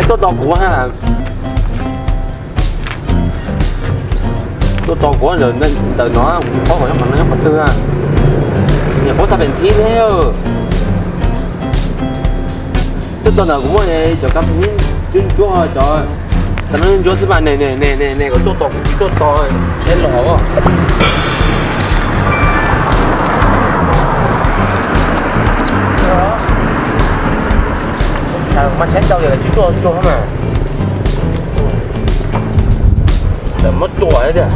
Tuaj tos kuv ha. Tuaj tos kuv ntawm no, kuv tsis paub qhov no nyob qhov twg. Niam paub xa pem thib thiab. Tuaj tos ntawm kuv muaj cov kab phoos ntsuab, cov kab phoos ntsuab xwb mas ne ne ne ne ne kom tuaj tos kuv tsis tuaj tos tsheb los. Mas tsheb tau yog lawv tsis tuaj tsuag mas. Lawv muab tua tiag.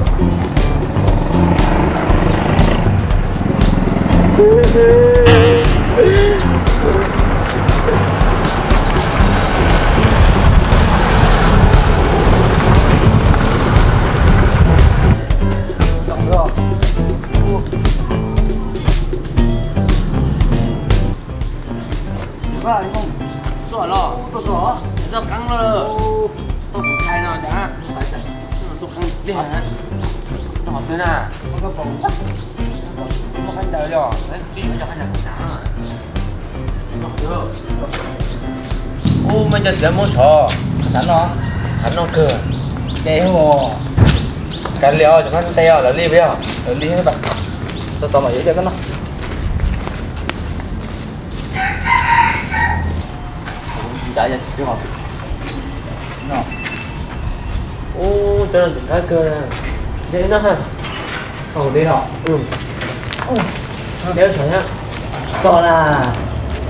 Tuaj los, tuaj qeeb lawm. Tuaj kuv tshais no cas, tuaj qeeb tiag. Tuaj hov xwb na. Muaj qab ntawd os, tsis yuav cov qab ntawd kuv tshais. Ub, muaj cov txiav muab sov, xav noj, xav noj kawg. Ces kav liam os, cov qab ntawd os, lawv li puas yog? Lawv li xwb. Tau tau mas yuav coj koj noj. Ub, cov no ntxim qab kawg. Ntshe ib nab ha. Deb no. Deb tshaj. Txog na.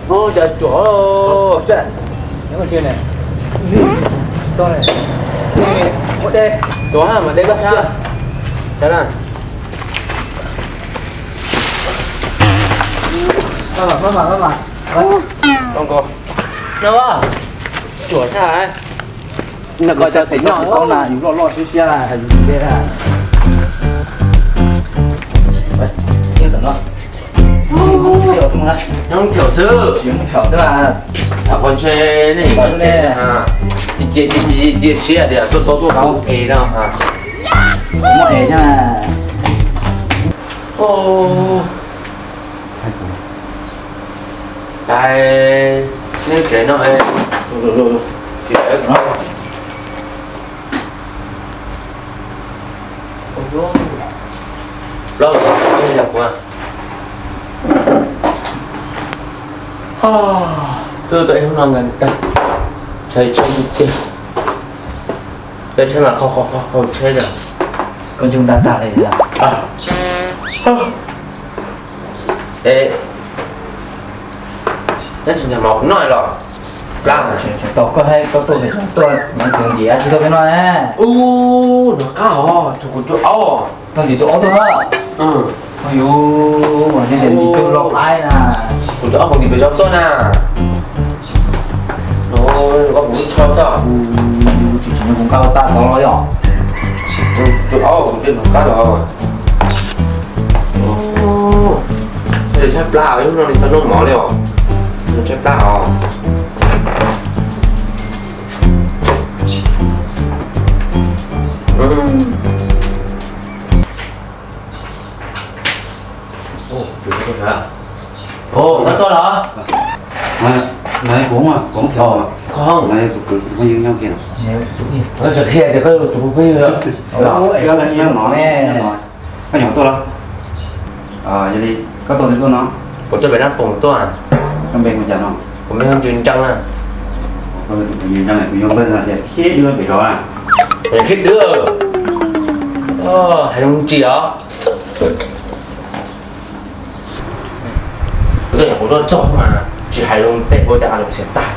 Ub, cov tsuam. Txog ne. Tsuam ha mas deb koj tshaj. Tsav na. Tsuam tshaj. Nws ko cov txiv nyuj tau na, yus loj loj siab siab yus tsis de na. Nyob thiam xwb. Tsis nyob thiam xwb. Qhov ntshe nej cia cia siab tias tuaj tau tuaj fub es no. Muab es thiab. Tais, neb tsev no, plaub yog kuv. Twb tau ib hnub no nkees tag, tshais tsheb tiag, tsheb mas qhau qhau tsheb tiag. Koj ntsej muag dab tag li. Es, neb tsis nrog mov kuv noj los? Plab. Tau koj thiab koj tuaj pem tuaj mas txeev ntim dab tsi tuaj peb noj ne. Ub, noj qab os, kuv tus aub. Noj ntim tus aub tuaj na. Yus, noj ntim tus loj qaib na. Kuv tus aub ntim pem zos tuaj na. Koj mus ib tsho txog. Yus tsis tsim nyog kuv nqa ua tag tod los yog. Tus aub kuv tus noj qab los. Thiaj li tshaib plab, ib hnub no li tau noj mov li os. Tshaib plab os. Ov, koj tuaj los? Kuv, kuv thiab, tus kwv kuv phooj ywg nyob kiag no. Koj tsis qhia tias koj yog tus phooj ywg los? Koj nyuam tuaj los? Yog li koj tuaj twg tuaj no? Kuv tuaj pem Nab Poom tuaj. Koj npe hu cas no? Kuv npe hu Ntsws Ntsees na. Koj tus kwv Ntsws Ntsees, kuv yog npawg tias Khib Dwb pem zos na. Khib Dwb, hais lus tsis os. Kuv tuaj, kuv tuaj txog mas tsis hais lus tej ua cas lus xiam tag.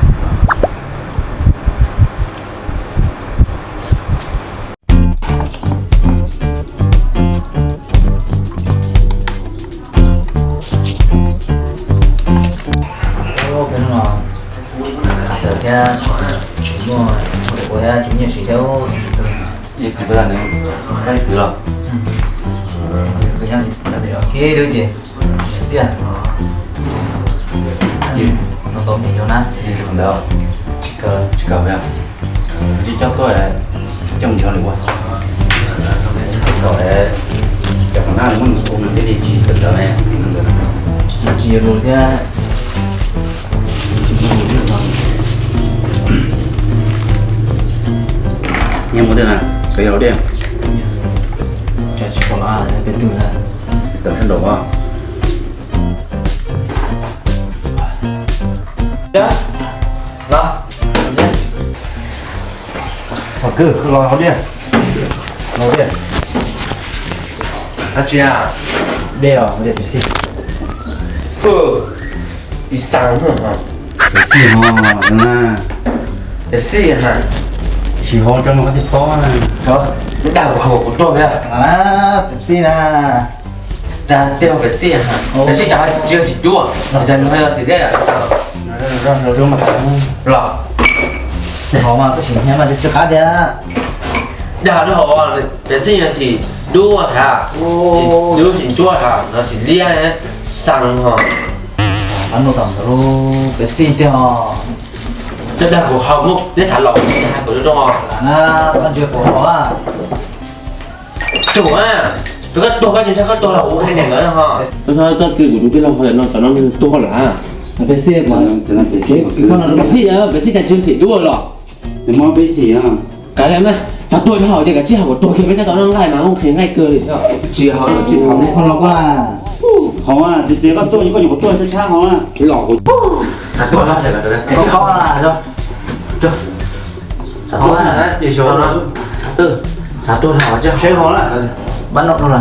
Peb hnub no tawm thiab tsis muaj ua thiab tsis muaj nyiaj siv thiab. Ib kwv nws, koj ib kwv los? Kwv nyob pem zos Khib Dwb ces txiaj. Ntau ntau me nyuam na. Ntawd tsis kawg, tsis kawg, tsis coj tuaj, coj mus nrhiav lawm ua. Coj kom, cov qhov na muab nws ua nws thiaj li tsis tawm ntawd ne, nws ntawd. Tsis yuav lus thiab. Tsis muaj lus thiab no. Ntawm na, koj yog Diaj? Cas tsis pom peb tug na? Tawm sab nraud os. Los, kwv, los hauv Diaj. Los Diaj. Dab tsi a? Dej os, dej Pepsi. Ib xav Pepsi no na. Pepsi ha. Tsis haus rau mas koj thiaj paub na. Dag kuv haus kuv tuag li. Pepsi na. Dag tiag Pepsi ha. Pepsi cas tsis yog xim cuab, cas nws yog xim liab. Los, haus mas koj tsis hnyav mas tsis qab tiag. Dag rau hauv Pepsi yog xim dub thav, xim dub xim cuab thav, no xim liab xav ho. Pab nuj tom ntawd lub Pepsi tiag os. Coj dag kuv haus muaj neb xav los hais kuv zoo zoo. Na, koj ntsia kuv haus a. Tug a, koj tuag koj tsis ntshai koj tuag los kuv hais niam nkawd ho. Koj txhob txwv kuv tus tij laug ho, no cov no nws tuag lawm. Pepsi, Pepsi, Pepsi cas tsis xim dub los. Nws muaj Pepsi a. Kav liam mas, xav tuag rau hauv ces kav tsij haus kom tuag kiag peb tab tom noj nqaij mas, ua nqhis nqaij kawg li. Tsis haus, tsis haus, haus, txiv txiv koj tuaj koj nyuam qhuav tuaj tshab tshab haus na. Los kuv xav tuag no, xav tuag na, xav tuag na, xav tuag na, seb haus na. Pab noj no na.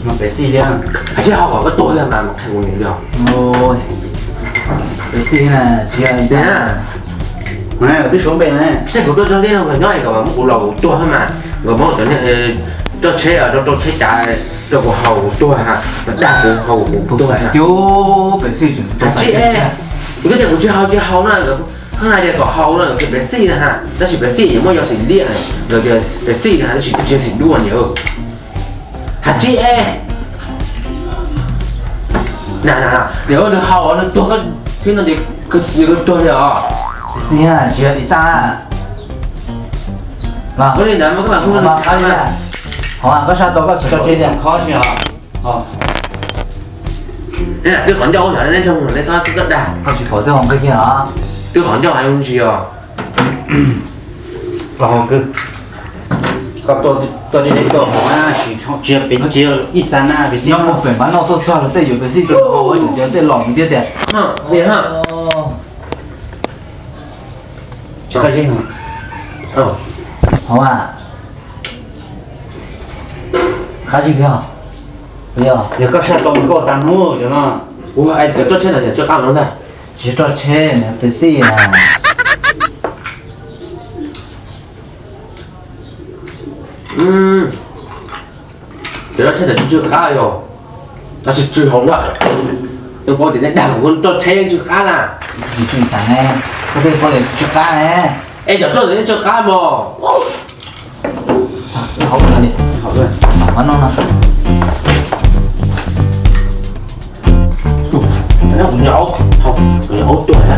Mas Pepsi li, kav tsij haus kom koj tuag li mas qhia kuv niam li os. Pepsi na, tsis yog li. Twb suav npe ne. Seb kuv tuaj txog tej no nkawd nyob es nkawd muab kuv los kuv tuag thiab mas, nkawd muab cov roj tsheb rau rau tsheb cav rau kuv haus kuv tuag ha, nkawd dag kuv haus kuv tuag ha. Kav tsij, kuv twb tias kuv tsis haus tsis haus na, nkawd haj hais tias kom haus na, nkawd tias Pepsi na ha, tab sis Pepsi yeej muaj yog xim liab, nkawd tias Pepsi na ha, tab sis twb tsis yog xim dub niam. Kav tsij, na na, niam, nws haus nws tuag koj thiab no ces nws tuag li os. Pepsi tsis yog xim xaj. Ua li ntawd mas koj mam hu nws. Hov, koj sab tau koj tsis tso tseg li. Khob tsis os. Twb qhov ncauj ua yog neb txhob dag. Koj tsis pom twb hov nqi kiag os. Twb qhov ncauj hais zoo tsis os. Koj ho kwv, koj tuaj deb deb tuaj hov na, tsis tsis pem cia ib xav na pem xij. Nyob mus pem pab noj tuaj txog los tej yuav pem xij rau hauv ua cov tej los mus thiab tias. Tsis qab zib no. Hov a. Qab zib yog, yog koj sab tau nkauj tag hnub cov no. Ua cov roj tsheb ntawd yog roj qab no ntag. Tsis roj tsheb, pem xij na. Cov roj tsheb ntawd tsis tsw qab yog, tab sis tsw hauv na. Yeej paub tias nej dag kuv roj tsheb yeej tsw qab na. Tsis tsw xav ne, koj twb paub tias tsw qab ne. Es cov roj ntawd yeej tsw qab mog. Hauv li, hauv no no. Kuv nyuam aub, kuv nyuam aub tuag na.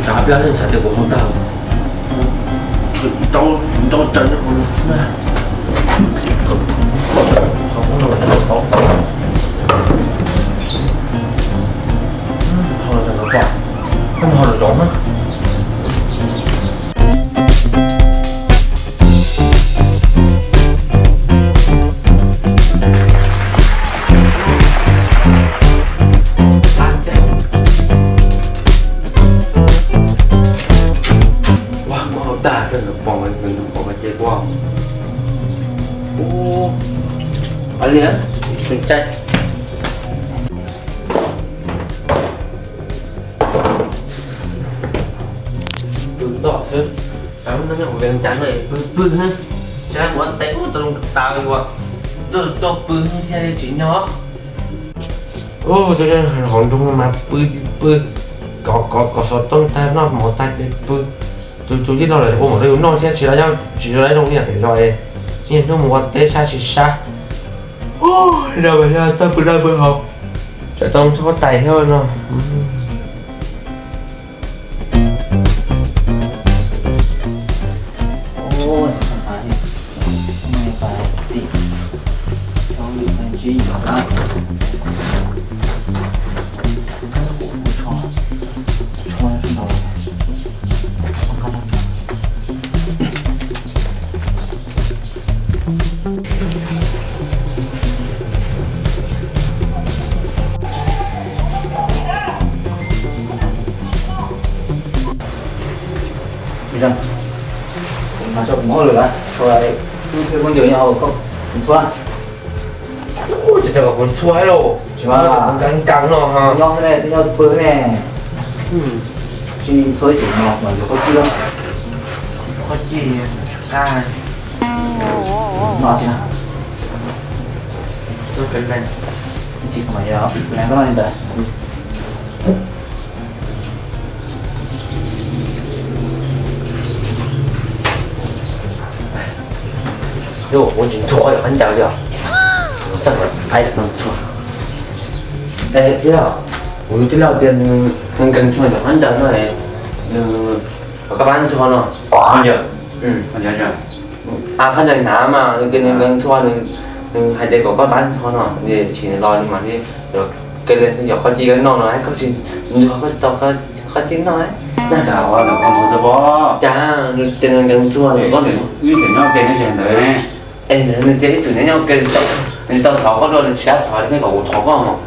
Cov peb leej xav tias kuv hauv tag, tshuav ib tau ntau raws nyob hauv no na. Hauv no, hauv no, hauv no. Ua, muab hau tag rau nkawd pom, nkawd pom ces ua. Ua li, tseem cai. Pw ntoj xwb, cov no nyob hauv Vias Cas no pw pw xwb. Sab mus ua teb ua tau zoo tas li ua, tuaj pw thiaj li tsis nyob. Ua cov hauv nroog no mas pw pw. Kov kov kov xov tooj tag noj mov tag ces pw. Tus tus tij laug lawv ua mov rau yus noj thiab tsis los nyob tsis zoo ib yam pem zos es niaj hnub mus ua teb sab tsis sab. Noj mas noj tau pw noj pw haus, tsam tau txhob tais thiab no. Mas tso kuv mob lwm lawm, tso wb pheej muab ncaws nyob hauv koj kuv ntxhua. Ua cas cov kom kuv ntxhua lauj, tsis mas nkees nkees no ha. Nyob xwb ne, twb nyob pw ne. Tsis ntxhua ib chim no mas yuav qhov ci lawm. Qhov ci qab no tsis na. Ib chim mas yog leej koj no li ntawd. Yog ua tsis ntxhua yog qab ncaws li os. Xaj aib ntxhua. Tij laug, kuv tij laug tias nws nkees ntxhua yog qab ncaws no, nws kom koj pab ntxhua no. Qab ncaws hnav mas nws tias nws nkees ntxhua, nws hais tias kom koj pab ntxhua no, sim los nws mam li yuav ke li yog qhov ci no no, koj tsis ntxhua koj tsis tau qhov ci no. Cas nws tias nws nkees ntxhua nws koj ntxhua. Es nws tias ib txwm nyob nyob ke nws tsis tau thov koj dua, nws tsis dab thov li, koj kom kuv thov koj mog.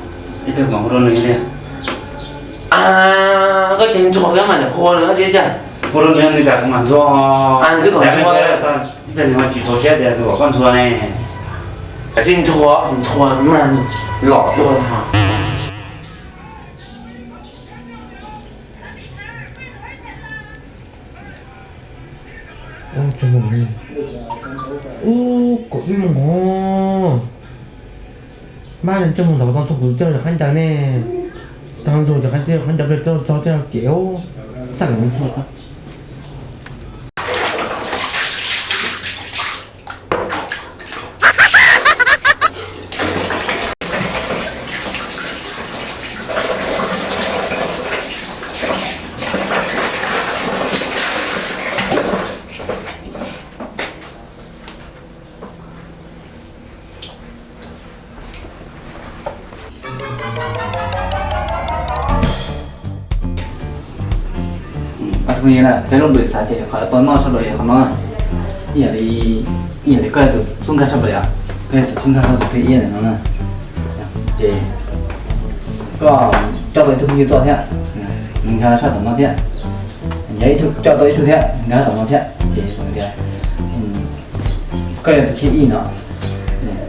Koj ces ntxhua koj mas nws hu nws koj tsis cas. Nws twb kom ntxhua. Kav tsij ntxhua, ntxhua mas los dua. Ub, kaum ib moos os. Mab, ntsej muag ntawd tau ntxhua kuv tij laug cov qab ncaws ne. Tsis tau ntxhua cov qab ncaws, qab ncaws pliag tau txog tij laug ces xaj ntxhua. Peb lub nplis xav ces qhov tau noj sab nraud yog qhov no. Ib yam li, ib yam li koj yog tus xub nkag sab nraud, koj yog tus xub nkag tus thib ib ntawm no na. Ces koj coj tau ib tug phooj ywg tuaj thiab, nws nkag sab tom no thiab. Yog ib tug coj tau ib tug thiab, nkag sab tom no thiab. Ces tias koj yog tus thib ib no,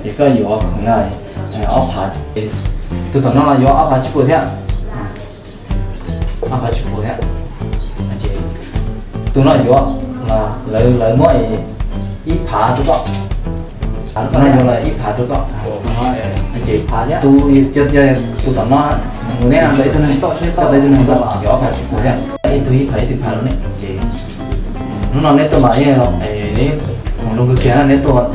ces koj yuav khoom yog ob phav, tus tom no los yuav ob phav tsib puas thiab. Ob phav tsib puas thiab. Tus no yuav, lawv muab ib phav rau koj. Tus no yuav los ib phav rau koj. Ces tus, tus tom no, nws neb no ib tug neeg, ib tug neeg yuav ob phav tsib puas thiab. Ib tug ib phav ib tug phav rau neb ces hnub no neb tuaj mas yeej neb mus zoo kawg kiag na, neb tuaj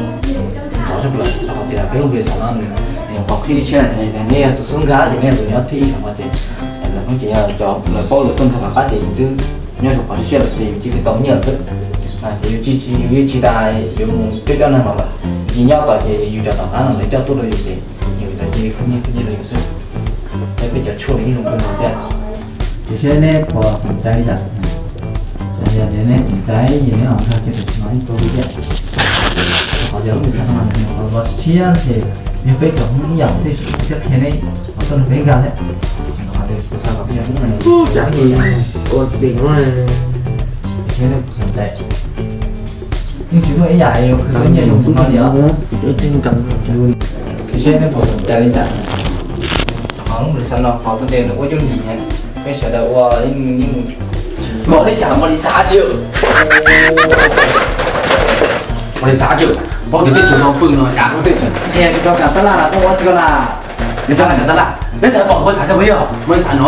ntxov sab plaws rau qhov tias peb lub nplis xav no nws nyuam qhuav qhib tshiab, neb yog tus xub nkag ces neb yog tus nyob thib ib saum no ces lawv pheej ces yog cov lawv paub lawv tuaj ntxhua tom qab ces yus twb nyob saum qhov siab siab lawm ces yus cia li tau nyiaj xwb. Ces yus tsis, yus yeej tsis tas yuav mus coj coj neeg los lawm, yus nyob tod ces yus cov tom qab no lawv coj tuaj rau yus ces yus cia li khwv nyiaj khwv nyiaj rau yus xwb. Peb cov tshuaj li ib zoo kawg nkaus thiab. Ces seb neb puas xom cai li cas. Yog tias neb xom cai ces neb los nkag cia tam sim no ib tug li thiab. Qhov tias lub nplis xav no los tshiab ces yog peb cov Hmoob ib yam thiaj qhia neb los tuaj nrog peb nkag thiab. Qhov tias kuv xav kom peb cov Hmoob no ua tim no, seb neb puas xom cai. Yeej tsis muaj ib yam yuav khwv nyiaj zoo no li os. Ces seb neb puas xom cai li cas. Qhov lub nplis xav no qhov twg ces nws ua yooj yim heev, peb sawv daws ua yeej, yeej Npog li xav, npog li xav tsis, npog li xav tsis, npog tias tej tug no pw no cav tej tug qhia tsis tau kav tab laj los koj ua tsis tau na. Nws tab laj kav tab laj, neb xav pom npog xav kawg peb yog npog li xav no.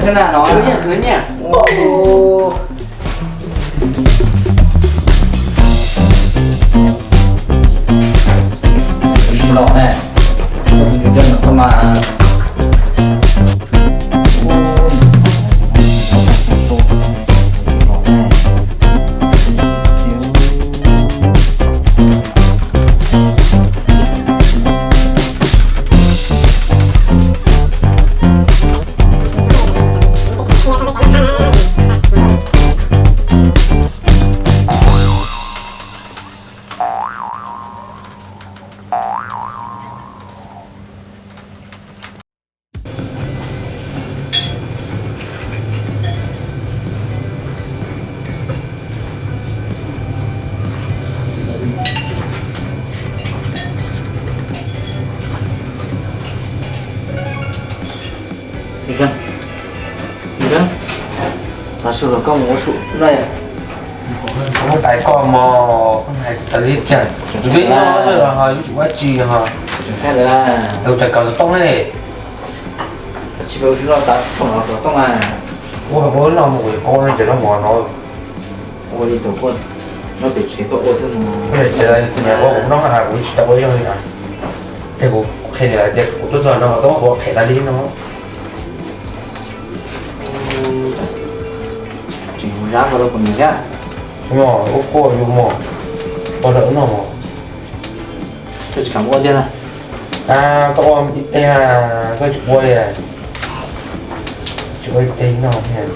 xwb na no. Khwv nyiaj, khwv nyiaj. Tsis los ne, coj mus koj mas. Tav su los koj mus ua su no. Kuv hais koj mog, koj hais kuv tas li cas? Kuv twb nyob los ho yuav tsum ua tsi ho. Kuv tseem kawm xov tooj ne. Ua ua no mus kuv yuav ua no ces no mus no. Ua li tus kuj nyob pem tsev tuaj ua xwb no. Kuv niam ua kuv noj has kuv tsis tau ua yog li na. Ces kuv qhia niam lawv tias kuv tuaj txog no mas koj muab kuv ua qhev tas li no. Tseem mus zab ko rau kuv niam thiab. Ua kuaj yus mog, ua rau ub no mog. Koj tsis kam ua tiag na. Koj ua ib teg, koj tsis ua li, tsis ua ib teg no thiab.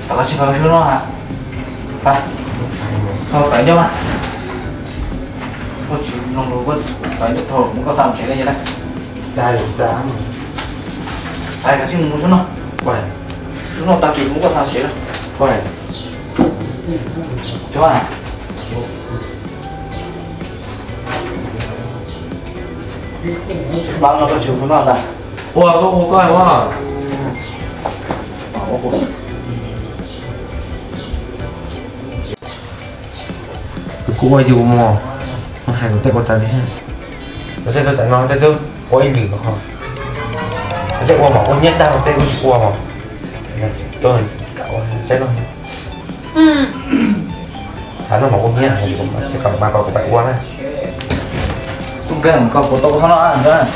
Tom koj tsis kho su no, kho tawv ncauj mas. Koj tsis mloog lus, koj tawv ncauj thaum mus koj xa tsev ne na. Xa li xa. Koj tsis mus su no. Su no tag kis mus koj xa tsev na. Ua koj ua koj ua. Kuv ua yus mog, hais kuv tej ua tas li. Kuv tej tuaj tam no tej twb ua ib lwm ho. Kuv tej ua mas ua nyiaj tag los tej kuj tsis ua mog. Tuaj kam ua tej no. Xav noj mas ua nyiaj, ces kom mas kom kuv pais ua na. Tub Nkeeg, koj puas tau ua no na?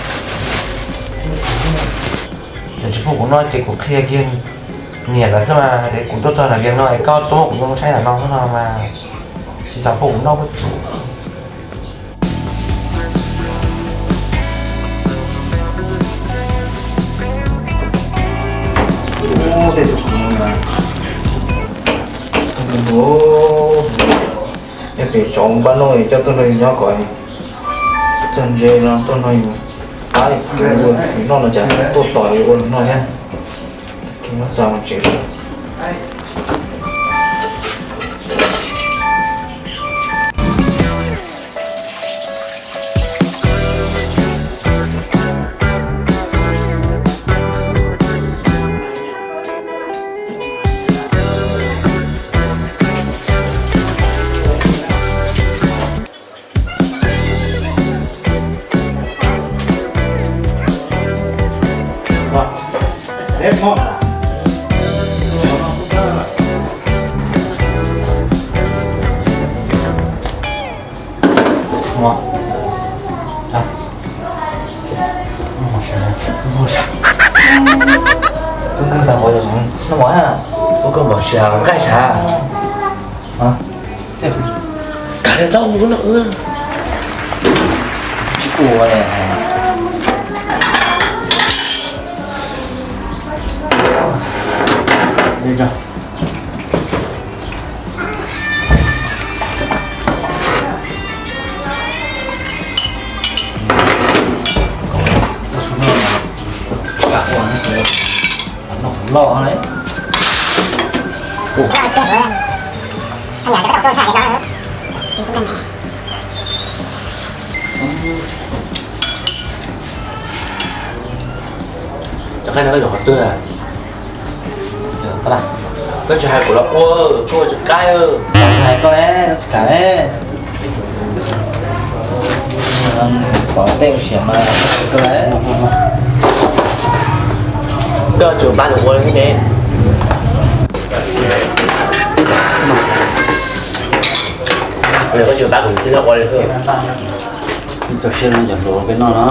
Cov tsis pub kuv noj ces kuv qhia kiag niam lawv xwb mas hais tias kuv tuaj txog nram Vias no es koj tuaj muab kuv zoo tshaib nram no xwb no mas tsis xav pub kuv noj. Tej tus kuv no, pem tsov npaj noj coj tuaj nrog yus nyob kom txog ntse no tuaj nrog yus pab yus noj no cas tuaj tos yus ua no thiab. Nyob xa tsev. Tub Nkeeg tas npaum no mog, ua koj npaum siav nqaij sav. Kav liam txhob mus no. Tsis ua li. Cov qaib no koj yuav qhov twg? Koj tsis hais kuv los ua, koj ua tsis qaib. Hais koj, tsis kam. Pom tej ua siav mas koj, koj tsis pab kuv ua li thiab ne. Koj tsis pab kuv tij laug ua li thiab. Tau siab no cov hluas peb noj no.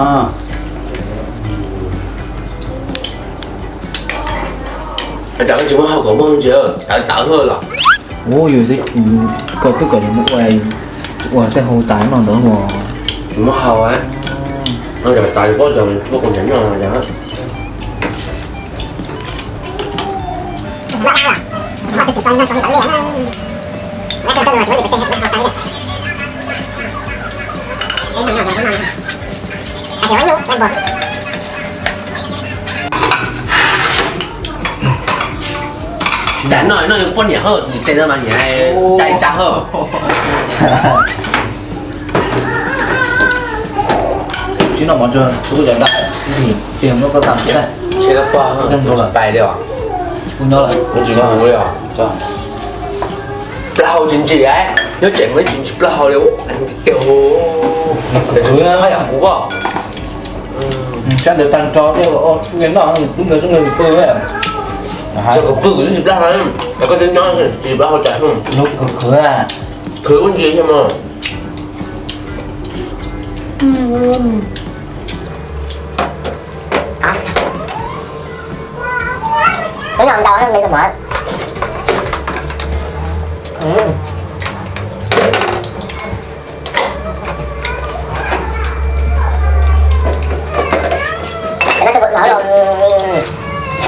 Cas koj tsis muab hau kom muaj ntsis tawv tawv hwj los? Ua yus, koj twb kom yus ua, ua tej hu tas no ntawd los. Tsis muab hau a. No cov tas li pob cov pob kos ntshav noj no. Dag no no poj niam hawj, nws tes no mas niam cai cai hawj. Tsis noj mov tso, tsuav cov dab, tiag muab koj tag. Tsis pais li os. Kuv nyob lawm, tsis nyob li os. Plaub hau tsis ntsim, nyob tseem tsis ntsim plaub hau li. Tiag, tsis nyob yam kuv os. Sab ntawd tag tso tej ua tub nkeeg noj, tub nkeeg tub nkeeg pw. Tsis kuv pw kuv twb ntsim plaub hau, koj twb nyob ntsim plaub hau tsam. Lub khwv khwv. Khwv ua ntsis thiab mas. Tus no ntau me tus mov.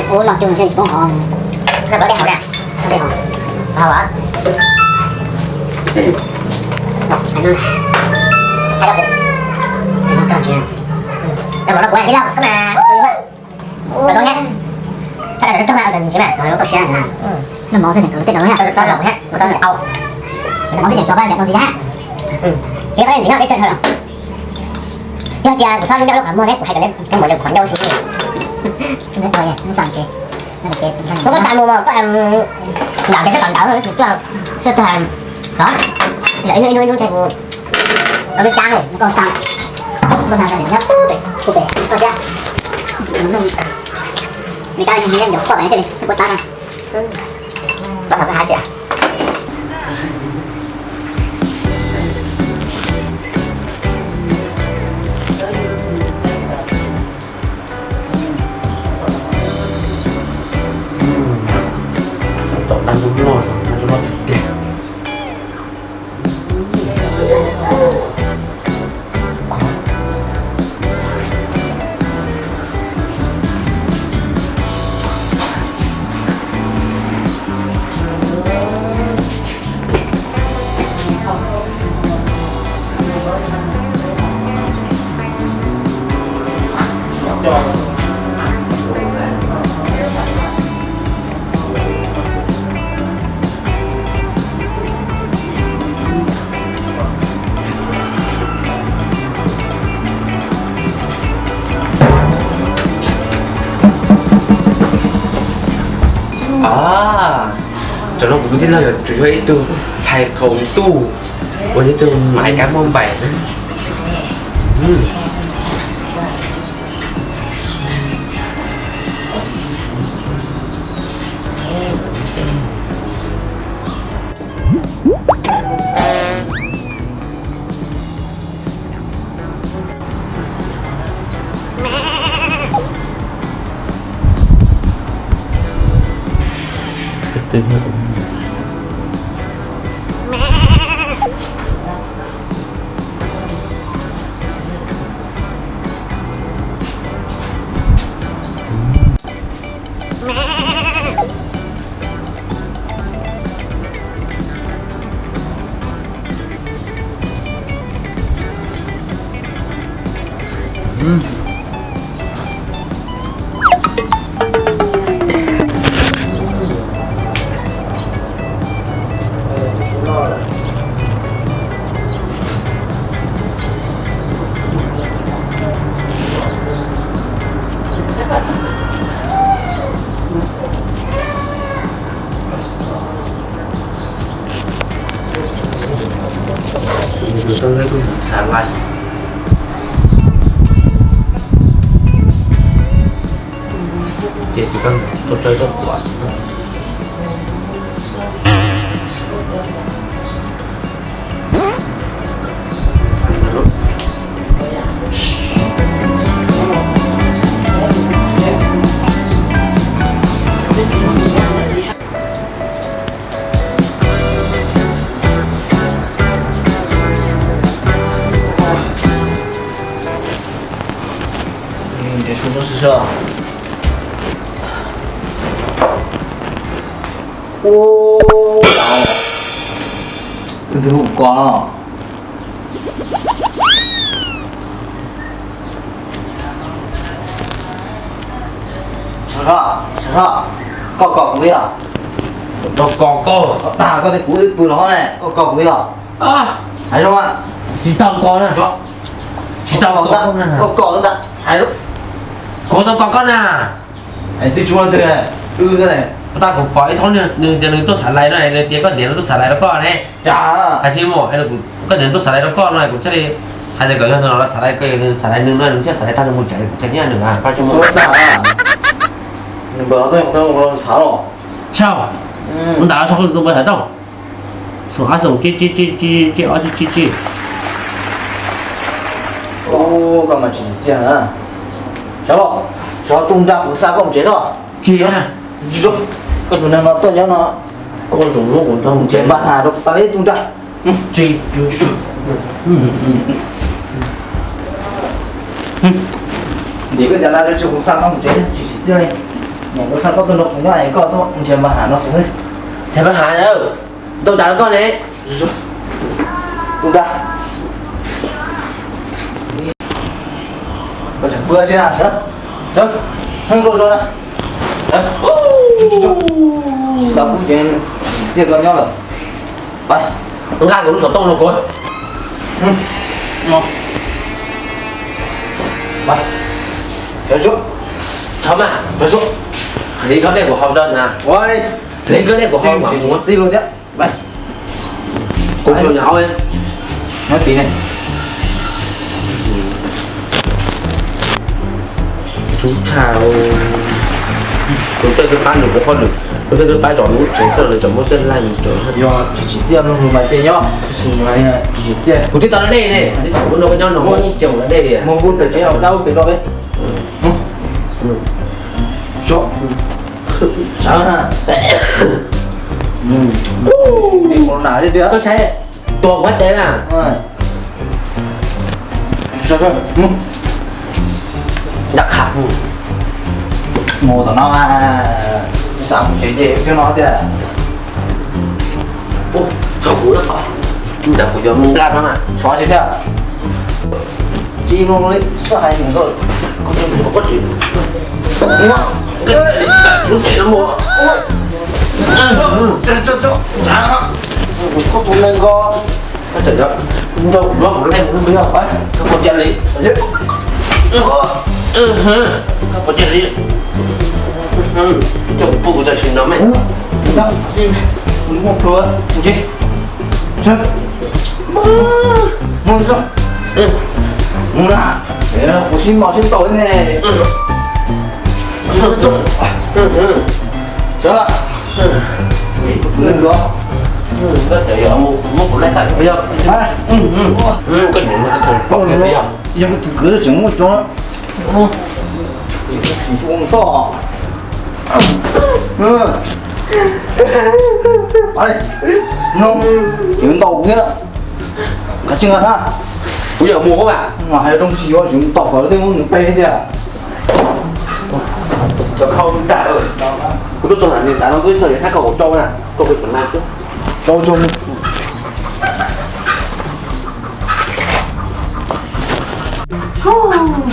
Ua loj cuag ntshe tsis poob hov. No koj dej haus na. Dej haus. Haus a. Hais no. Hais no. Hais no kuv hais li lauj, koj mas. Tau tau thiab. Thaj dam raug mas tau ntsis mas, tau siab na. Noj mov xwb tseem kawm tej no thiab, tau tau thiab, tau tau thiab. Noj mov xwb tseem tau ntsis thiab. Thiab qhov ntxiv no peb tso dhau lawm. Yog tias kuv txhob ncauj lub qhov muag neb, kuv hais kom neb mus lawv qhov ncauj xwb. Koj txaj muag mas koj nram tes xwb tom ntawd, tuaj tuaj hov, ib hnub ib hnub ntshai kuv tau lub cab koj xa, koj xa nyob pem pem koj siab. Nws kab nyob poj pem thiaj li puab tab no. Tab tom koj hab tsis. Tom dab ntub loj, dab ntub loj tiag tiag. Cov no kuv tus tij laug yuav tsum yog ib tug ntxhais qaum ntuj, uas yog ib tug maiv kab maj npaim na. Tau ib tug xav lais. Ces tsis tau tau tau tau tuam. Ua, tus twg hu kuv kos no? Sav Soj, Sav Soj, koj kos kuv yog? Kos koj? Koj dag koj tias kuv wb pw los ne, koj kos kuv yog? Hais zoo a. Tsis tau kos na. Tsis tau kos, koj kos ntag. Hais zoo. Kuv tau kos koj na. Twb tsis muaj leej twg, wb xwb ne. Puas tas kuv pom ib thaub nws tias nws tuaj xav lais no, nws tias koj tias nws tuaj xav lais rau koj ne. Cas? Hais tsis muaj, koj tias nws tuaj xav lais rau koj no kuv thiaj li hais tias kom yog nws los xav lais, koj yog xav lais nws no nws thiaj xav lais tag nws mus tsev, kuv thiaj nyiam nws mas koj tsis muaj. Nws npawg tuaj nws thav los. Saum, ntawd saum koj tus npawg thav tau. Xoom ab xoom tsib tsib tsib tsib tsib ob tsib tsib tsib. Koj mas tsis tsim txiaj na. Sav los, sav tu nra kuv xa koj mus tsev tso. Tsis, koj tus neeg no tuaj nyob no, koj tus mus tsev npaj has rau kuv tas li tu nra. Tsis, ntiav koj cov dab tsi kuv xa koj mus tsev tsis tsim txiaj li. Niam koj xa koj tuaj nrog kuv nyob es koj tuaj nrhiav npaj has no kuv thiaj npaj has. Tau cas koj ne? Tu nra. Koj tseem pw tsi na, sawv, sawv, heev koj zoo na. Sawv, xav pub ces txiaj koj nyob lawm. Nqa kuv lub xov tooj no kuv. Thov mas, hle koj dej kuv haus rau na. Hle koj dej kuv haus mas mus txiv luag thiab. Kuv tsuas nyuam qhuav nyob tid ne. Tub tshaj, kuv tej twb pab nws kuv hauj lwm, kuv tej twb pab zov nws lub tsev txog nws tseem muab tej laj nws tsev. Yog tsis tsim txiaj no mas ces nyob, tsis tsim txiaj. Kuv twb tau dej ne, twb tau ua no nyob no, tsis cia mus dej li. Mus kuv pem tsev los dab pem tso peb. Sawv na. Tus nas tiag tiag. Koj saib, tua kuv tes na. Sawv, sawv, mus. Nrab qha. Mus tom no, xav mus tsev ces coj no tiag. Txhob kuv na, ntawm kuv yuav mus nqa no na, xyov tsis tiag. Tsis mloog li, koj hais ntawd. Koj tsis, lub tsev no mus. Kuv tus neeg ko. Nrog kuv, nrog kuv laij mus, koj puas cia li? Koj puas cia li? Coj kuv pub kuv txog sim no me. Muaj plua, mus tsev. Mus tso. Mus na. Kuv sib mos sib ntaus ne. Sawv. Tus neeg ko. Koj tseem yuav mus muab kuv laij tawm yog? Koj nyiam mus pom kiag yog? Yog tus kwv tseem muaj cov. Tseem ntaus kuv thiab. Kav tsij nqa na. Kuv yuav mus mas. Hais zoo tsis yuav tseem ntaus kom tej muab nws pe thiab. Kuv tuaj txog ntawm nws tas no kuv txog yuav txhab koj kom tsau na, koj ua cov no xwb. Tsau tsau.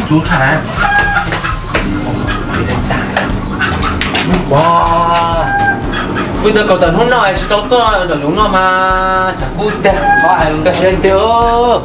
Tub tshaj na. Kuv tau kaum tawm hnub no tsis tau tuaj nram zoov no mas tsam kub tiag, qhov hais nkag siab tiag.